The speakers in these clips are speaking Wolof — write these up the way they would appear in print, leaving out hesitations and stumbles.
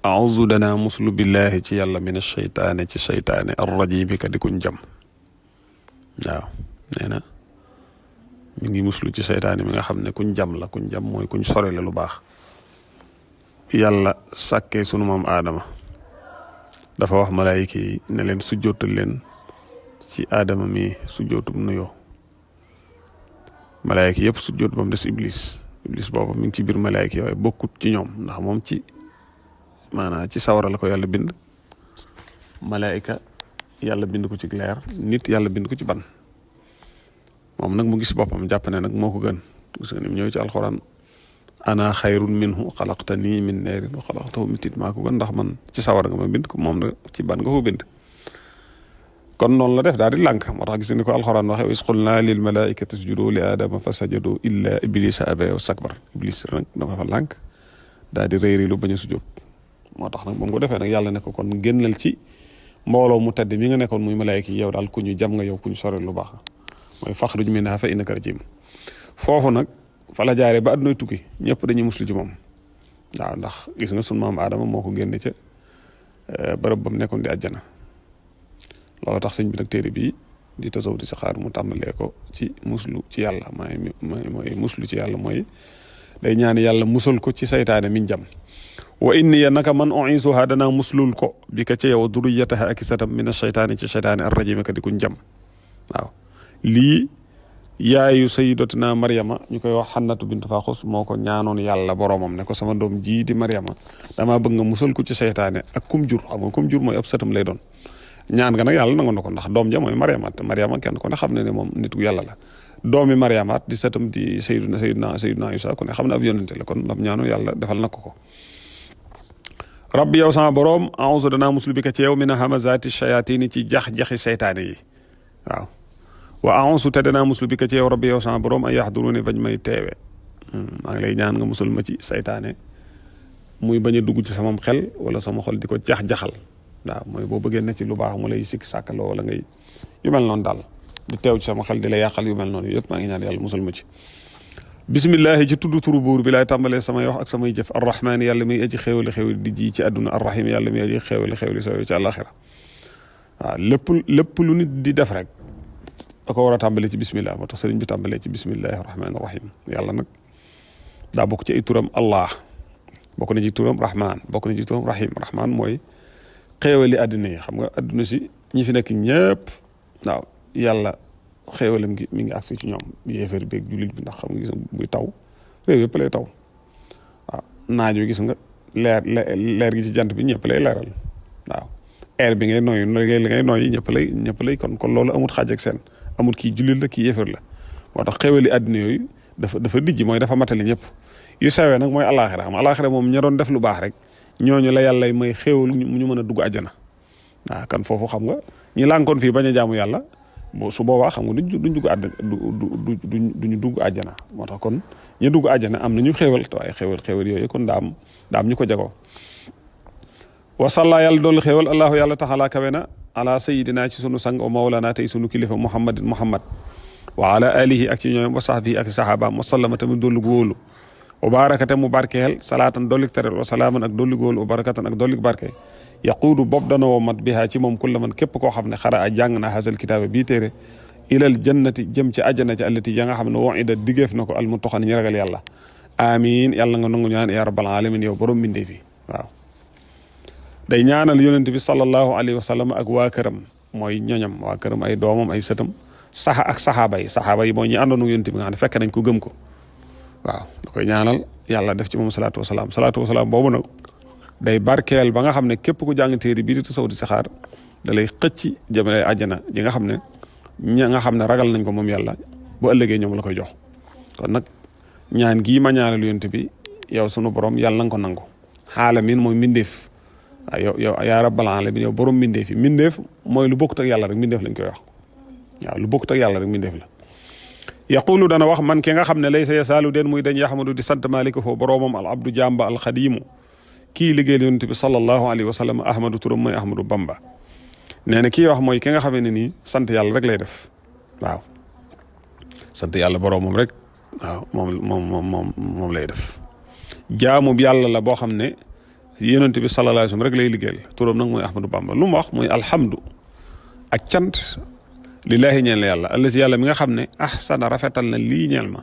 auzu danaa muslu billahi ci yàlla min asheytaane ci seytaane arrajimi ka di kuñ jam. waaw nee na mi ngi muslu ci seytaane mi nga xam ne kuñ jam la, kuñ jam mooy kuñ sore la lu baax. yàlla sàkkee sunu maam aadama dafa wax malaayika yi ne leen sujjootal leen ci aadama mi sujjootum nuyoo. malaayika yëpp sujjoot ba mu des iblis boobu mi ngi ci biir malaayika yi waaye bokkut ci ñoom ndax moom ci maanaam ci sawara la ko yàlla bind. malaayika yàlla bind ko ci leer, nit yàlla bind ko ci ban. moom nag mu gis boppam jàpp ne nag moo ko gën. gis nga ni mu ñëw ci alxuraan ana xayrun minhu xalaqtanii min naarin wa xalaqtahu min tiin, maa ko gën ndax man ci sawara nga ma bind ko, moom nag ci ban nga ko bind. kon noonu la def daal di lànk. moo tax gis ni ko alxuraan waxee wa iz qulnaa lil malaaikati isjudu li aadama fa sajadu illa iblisa abaa wastakbar. iblis nag dafa lànk daal di réyrilu bañ a sujjóot. moo tax nag moom ko defee nag yàlla ne ko kon génnal ci mbooloo mu tedd mi nga nekkoon muy malaayika yi, yow daal ku ñu jam nga, yow ku ñu sore lu baax mooy faxruj minhaa fa innaka rajiim. foofu nag fa la jaaree ba àdduna tukki ñëpp dañuy muslu ci moom. waaw ndax gis nga sunu maam Aadama moo ko génne ca bërëb ba mu nekkoon di àjjana. loolu tax sëñ bi nag téere bii di tasawuf di saxaar mu tàmbalee ko ci muslu ci yàlla mooy muslu ci yàlla mooy day ñaan yàlla musal ko ci saytaane miñ jam. wa inni ya naka man u'isuha danaa muslul ko bi ka ca yow duriyataha ak isatam min asheytaani ci seytaane arrajim ka di kuñ jam. waaw lii yaayu sayyidatina Maryama ñu koy wax Xannatu bintu Faaxus moo ko ñaanoon yàlla boromam ne ko sama doom jii di Maryama damaa bëgg nga musal ko ci seytaane ak kum jur. xam nga kum jur mooy ab sëtam lay doon. ñaan nga nag yàlla nangu na ko ndax doom ja mooy Maryama te Maryama kenn ku ne xam ne moom nit ku yàlla la. doomi Maryama di sëtam di Sayyiduna Isa ku ne xam ne ab yonente la kon lam ñaanu yàlla defal na ko. rabbi yow sama borom a'uuzu danaa muslu bi ka ci yow min hamazaati shayaatini ci jax-jaxi seytaane yi. waaw wa a'uuzu te danaa muslu bi ka ci yow rabbi yow sama borom ay yaxduruuni bañ may teewe. maa ngi lay ñaan nga musul ma ci seytaane muy bañ a dugg ci samam xel wala sama xol di ko jax-jaxal. waaw mooy boo bëggee ne ci lu baax mu lay sikk sàkkaloo wala ngay yu mel noonu daal di teew ci sama xel di la yàqal yu mel noonu yëpp maa ngi ñaan yàlla musul ma ci. bismillahi ci tudd turu buur bi laay tàmbalee samay wax ak samay jëf arrahmaani yàlla muy aji xéewali xéewali di ji ci àdduna arrahim yàlla muy aji xéewali xéewali soo ci àllaaxira. waaw lépp lu nit di def rek da ko war a tàmbalee ci bismillah. moo tax sëriñ bi tàmbalee ci bismillahi rahmaani rahim. yàlla nag daa bokk ci ay turam allah, bokk na ci turam rahman, bokk na ci turam rahim. rahman mooy xéewali àddina yi. xam nga àdduna si ñi fi nekk ñëpp waaw yàlla xéewalam gi mi ngi agsi ci ñoom yéefar beeg jullit bi ndax xam nga gis nga buy taw réew yëpp lay taw. waaw naaj wi gis nga leer gi ci jant bi ñëpp lay leeral. waaw air bi ngay noyyi li ngay noyyi ñëpp lay kon loolu amut xaaj ak seen, amut kii jullit la kii yéefar la. moo tax xéewali àddina yooyu dafa dijji mooy dafa matali ñëpp. yu sawee nag mooy alaaxira. xam alaaxira moom ña doon def lu baax rek ñooñu la yàlla may xéewal ñu mën a dugg àjjana. waaw kan foofu xam nga ñi lànkoon fii bañ a jaamu yàlla su boobaa xam nga duñ dugg àjjana duñu dugg àjjana. moo tax kon ñu dugg àjjana am nañu xéewal te waaye xéewal yooyu kon daa am ñu ko jagoo. wasalla yàlla doolu xéewal allahu yàlla taxalaa kawe na ala sayidina ci sunu sang o mawlana tey sunu kilifa muhammad wa ala alihi ak ci ñoom wa sahbihi ak sahabaam wa sallama tamit dollu wóolu wa barakate mu barkeel salaatan dollik teral wa salaaman ak dollik wóolu wa barakatan ak dollik barke yaquudu bopp dana woo mat bihaa ci moom kulla man képp koo xam ne xara a jàng na hasal kitaaba bii téere ilal jannati jëm ci àjjana ci allati ya nga xam ne wa'ida digéef na ko al muttaqin ñi ragal yàlla. amiin yàlla nga nangu ñaan ya rabbal alamin yow borom mbindee fi. waaw day ñaanal yonent bi sallallahu alayhi wa sallam ak waa këram mooy ñoñam waa këram ay doomam ay sëtam saxaaba yi mooy ñi àndoon ak yonent bi nga xam ne fekk nañ ko gëm ko. waaw da koy ñaanal yàlla def ci moom salaatu wasalaam boobu nag day barkeel ba nga xam ne képp ku jàng téere bii di tasawuf di saxaar da lay xëcc jëmale àjjana ji nga xam ne ña nga xam ne ragal nañ ko moom yàlla bu ëllëgee ñoom la koy jox. kon nag ñaan gii ma ñaanal yonent bi yow sunu borom yàlla na nga ko nangu. xaalamin mooy mbindeef. waaw yow yaa rabbal alamin yow borom mbindeef yi mbindeef mooy lu bokkut ak yàlla rek mbindeef lañ koy wax. waaw lu bokkut ak yàlla rek mbindeef la. yaqulu dana wax man ki nga xam ne laysa yasaalu den muy dañ yaxamadu di sant malika foo boroomam al abdu jàmba al xadiimu kii liggéeyal yonent bi sallallahu alayhi wa sallam ahmadu turam mooy ahmadu bamba. nee na kii wax mooy ki nga xam ne nii sant yàlla rek lay def. waaw sant yàlla boroomam rek. waaw moom lay def. jaamu bi yàlla la boo xam ne yonent bi sallallahu alayhi wasallam rek lay liggéeyal turam nag mooy Ahmadou Bamba lu mu wax mooy alhamdu ak cant lillaahi ñeel yàlla allazi yàlla mi nga xam ne ahsana rafetal na lii ñeel ma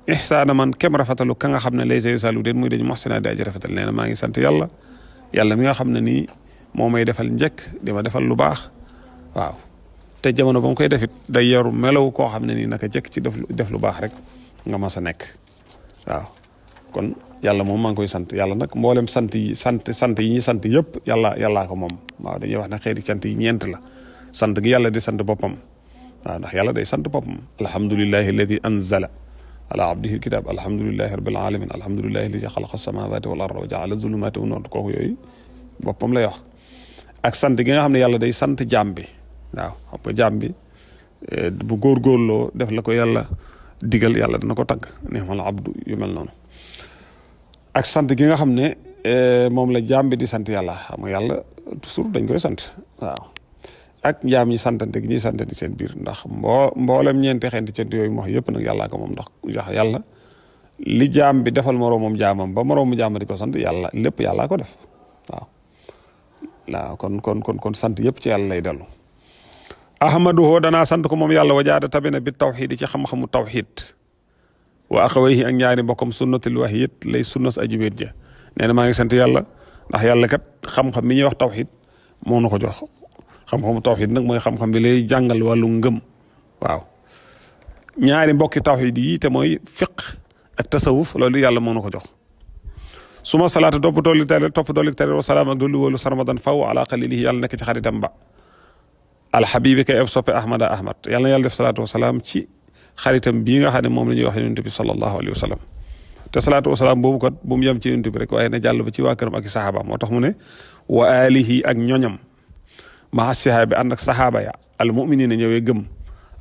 ihsaana man kem rafetalu ka nga xam ne laysa yasalu déet muy dañu moxsina di aji rafetal nee na maa ngi sant yàlla yàlla mi nga xam ne nii moo may defal njëkk di ma defal lu baax waaw te jamono ba mu koy defit day yoru melaw koo xam ne nii naka jëkk ci def lu baax rek nga mas a nekk waaw kon yàlla moom maa ngi koy sant yàlla nag mboolem sant yi ñi sant yëpp yàllaa ko moom waaw dañuy wax ne xeeti sant yi ñeent la sant gi yàlla di sant boppam waaw ndax yàlla day sant boppam alhamdulillahi alladi anzala ala abdihi alkitab alhamdulillahi rabbil alamin alhamdulillahi alladi xalaqa samawati wal arda wa jaala zulumati wa nuur kooku yooyu boppam lay wax ak sant gi nga xam ne yàlla day sant jaam bi waaw xam nga jaam bi bu góorgóorloo def la ko yàlla digal yàlla dana ko tagg ni'mal abdu yu mel noonu ak sant gi nga xam ne moom la jaam bi di sant yàlla xam nga yàlla toujours dañ koy sant waaw ak njaam ñi santante gi ñuy santante seen biir ndax mboolem ñeenti xeenti cant yooyu mu wax yëpp nag yàllaa ko moom ndax yàlla li jaam bi defal moroomam jaamam ba moroomu jaam di ko sant yàlla lépp yàllaa ko def waaw kon sant yëpp ci yàlla lay dellu ahmaduhu danaa sant ko moom yàlla wajaada tabina bi tawxiid ci xam-xamu tawxiid wa axawayhi ak ñaari mbokkam sunnatul wahid lay sunnas aji wéet ja nee na maa ngi sant yàlla ndax yàlla kat xam-xam mi ñuy wax tawxiid moo na ko jox xam-xamu tawxiid nag mooy xam-xam bi lay jàngal wàllu ngëm waaw ñaari mbokki tawxiid yi te mooy fiq ak tasawuf loolu yàlla moo na ko jox suma salaatu topp dolli tere wa salaam ak dolli wóolu sarmadan faw ala xalilihi yàlla nekk ci xaritam ba alxabibi kay ab soppe ahmad yàlla na yàlla def salaatu wa salaam ci xaritam bii nga xam ne moom la ñuy wax yonent bi sallallahu alayhi wa sallam te salaatu wa salaam boobu kat bu mu yem ci yonent bi rek waaye na jàll ba ci waa këram ak i saxaaba moo tax mu ne wa alihi ak ñoñam maa sihaabi ànd ak saxaaba ya al muminina ñëwee gëm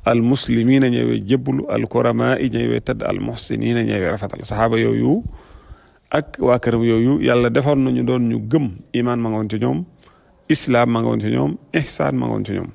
al muslimina ñëwee jébbalu al kurama i ñëwee tëdd al muhsinina ñëwee rafetal saxaaba yooyu ak waa këram yooyu yàlla defoon nañu doon ñu gëm imaan ma nga woon ci ñoom islaam ma nga woon ci ñoom ihsaan ma nga woon ci ñoom